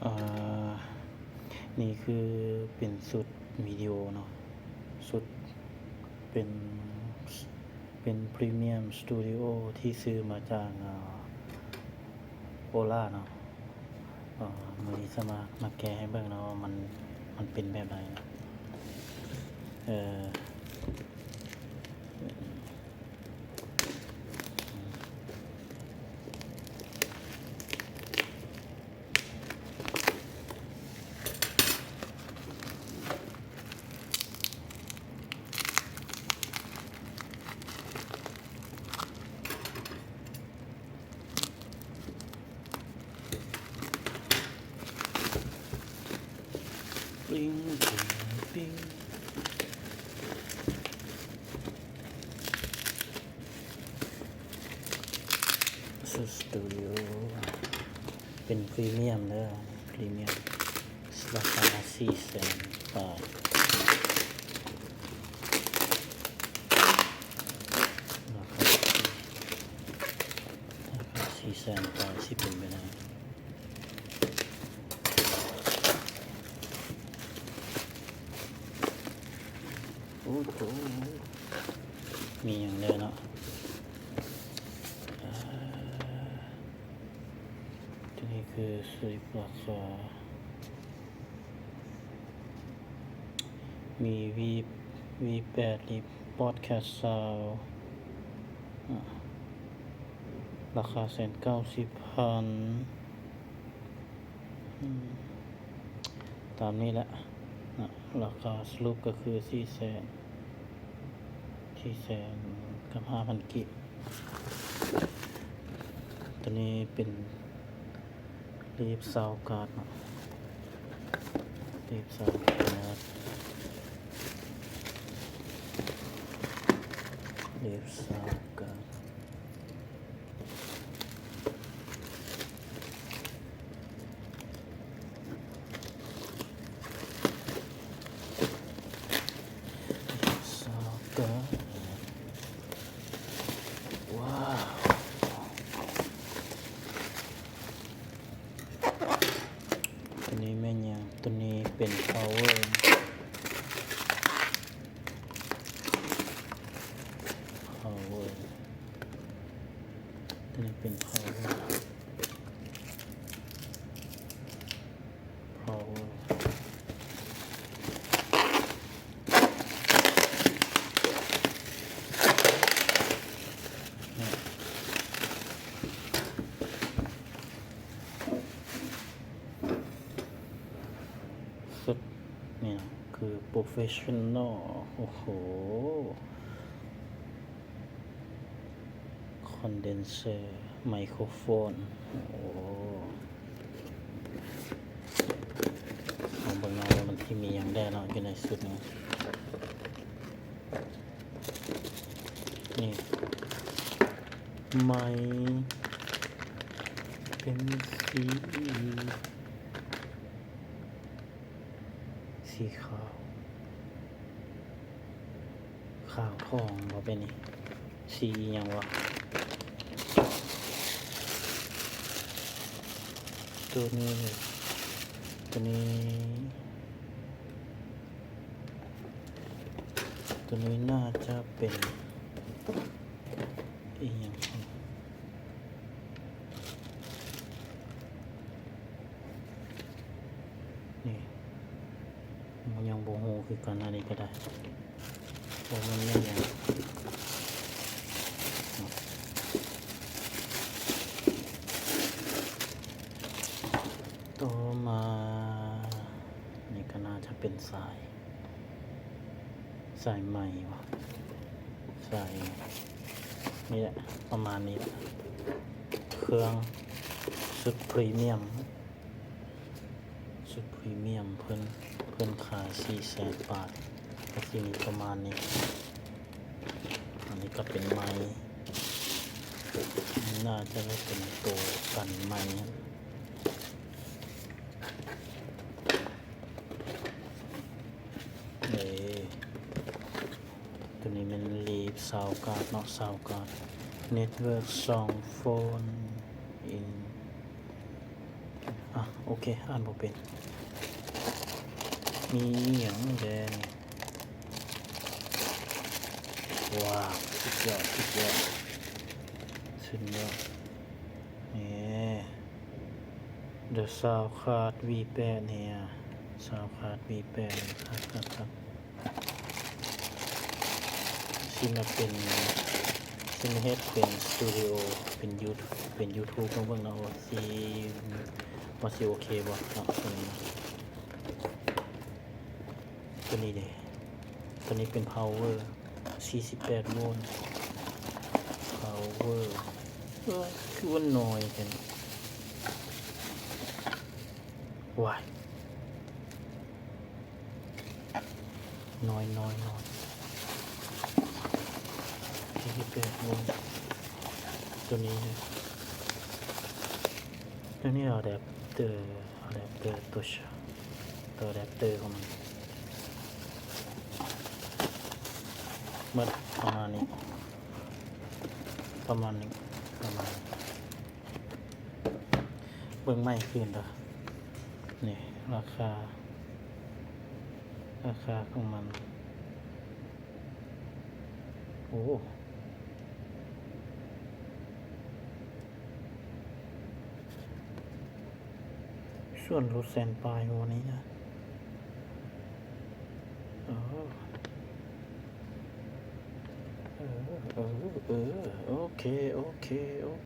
ອ່າ ນີ້ຄືເປັນຊຸດວິດີໂອເນາະ ຊຸດເປັນ ເປັນພຣີມຽມສະຕູດິໂອທີ່ຊື້ມາຈາກ ອ່າ ໂອລາເນາະ. ເອີ ມື້ນີ້ຈະມາ ມາແກະໃຫ້ເບິ່ງເນາະວ່າມັນ ມັນເປັນແບບໃດເນາະ ເອີ. ປິງ ປິງ ປິງ ສະຕູດິໂອ ເປັນພຣີມຽມເດີ ພຣີມຽມ ລາຄາສີ່ແສນປາຍ ລາຄາ ລາຄາສີ່ແສນປາຍ ຊິເປັນໄປໄດ້. ໂອ້ໂຫ ມີຫຍັງແດ່ເນາະ ເອີ ຕົວນີ້ຄືສະລິບລາຄາ ມີ ວີ ວີແປດ ລິບ ບອດແຄສຊາວ ອາ ລາຄາແສນເກົ້າສິບພັນ ອືມ ຕາມນີ້ແຫຼະນະ ລາຄາສະຫຼຸບກໍຄືສີ່ແສນ ສີ່ແສນກັບຫ້າພັນກີບ. ຕົວນີ້ເປັນ ລີບຊາວກາດເນາະ ລີບຊາວກາດ ລີບຊາວກາດ ຊາວກາດ ວ້າວ. ຕົວນີ້ແມ່ນຫຍັງ? ຕົວນີ້ເປັນພາວເວີ ພາວເວີ ຕົວນີ້ເປັນພາວເວີ ພາວເວີ ຊຸດນີ້ນະ ຄືໂປຣເຟສຊັນນໍ ໂອ້ໂຫ ຄອນເດນເຊີ ໄມໂຄຣໂຟນ ໂອ້ ເຮົາເບິ່ງເນາະວ່າມັນຊິມີຫຍັງແດ່ເນາະ ຢູ່ໃນຊຸດນີ້ ນີ້ ໄມ ເປັນສີ ສີຂາວ ຂາວທອງບໍ່ເປັນນີ້ ສີອີ່ຫຍັງວະ? ໂຕນີ້ ໂຕນີ້ ໂຕນີ້ໜ້າຈະເປັນອີ່ຫຍັງ? ນີ້ ຍັງບໍ່ຮູ້ຄືກັນ ອັນນີ້ກໍໄດ້ ບໍ່ແມ່ນແມ່ນຫຍັງ. ຕໍ່ມາ ນີ້ກໍໜ້າຈະເປັນສາຍ ສາຍໄໝວະ ສາຍ ນີ້ແຫຼະ ປະມານນີ້ແຫຼະ ເຄື່ອງຊຸດພຣີມຽມ ຊຸດພຣີມຽມ ເພິ່ນ ເພິ່ນຂາຍສີ່ແສນປາຍ ກໍຊິມີປະມານນີ້ ອັນນີ້ກໍເປັນໄມ ໜ້າຈະໄດ້ເປັນໂຕກັນໄມ. ເອີ ຕົວນີ້ແມ່ນລີບຊາວກາດເນາະ ຊາວກາດ ເນັດເວີກຊາວໂຟນ ອິນ ອ່ະ ໂອ ໂອເຄ ອ່ານບໍ່ເປັນ. ມີອີ່ຫຍັງແດ່ນີ້? ວ້າວ ສຸດຍອດ ສຸດຍອດ ສຸດຍອດ. ນີ້ The Soundcard ວີແປດ ນີ້ Soundcard ວີແປດ ຄັກໆ. ຊິມາເປັນ ຊິມາເຮັດເປັນສະຕູດິໂອ ເປັນຢູ ເປັນຢູທູບ ມາເບິ່ງເນາະ ວ່າຊິ ວ່າຊິໂອເຄບໍ່ເນາະ. ຕົວນີ້ເນາະ ຕົວນີ້ເດ ຕົວນີ້ເປັນພາວເວີ ສີ່ສິບແປດໂວນ ພາວເວີ ເອີ ຄືວ່າໜ້ອຍແທ້ ວ້າຍ. ນ້ອຍໆໆ ສີ່ສິບແປດໂວນ ຕົວນີ້ເນາະ ຕົວນີ້ອາແດບເຕີ ອາແດບເຕີ ຕົວ ຕົວອາແດບເຕີຂອງມັນ ໝົດປະມານນີ້ ປະມານນີ້ ປະມານນີ້. ເບິ່ງໃໝ່ຄືນເດີ ນີ້ລາຄາ ລາຄາຂອງມັນ ໂອ້ ສ່ວນຫຼຸດແສນປາຍບໍ່ນີ້ນະ. ເອີ ເອີ ເອີ ເອີ ໂອເຄ ໂອເຄ ໂອ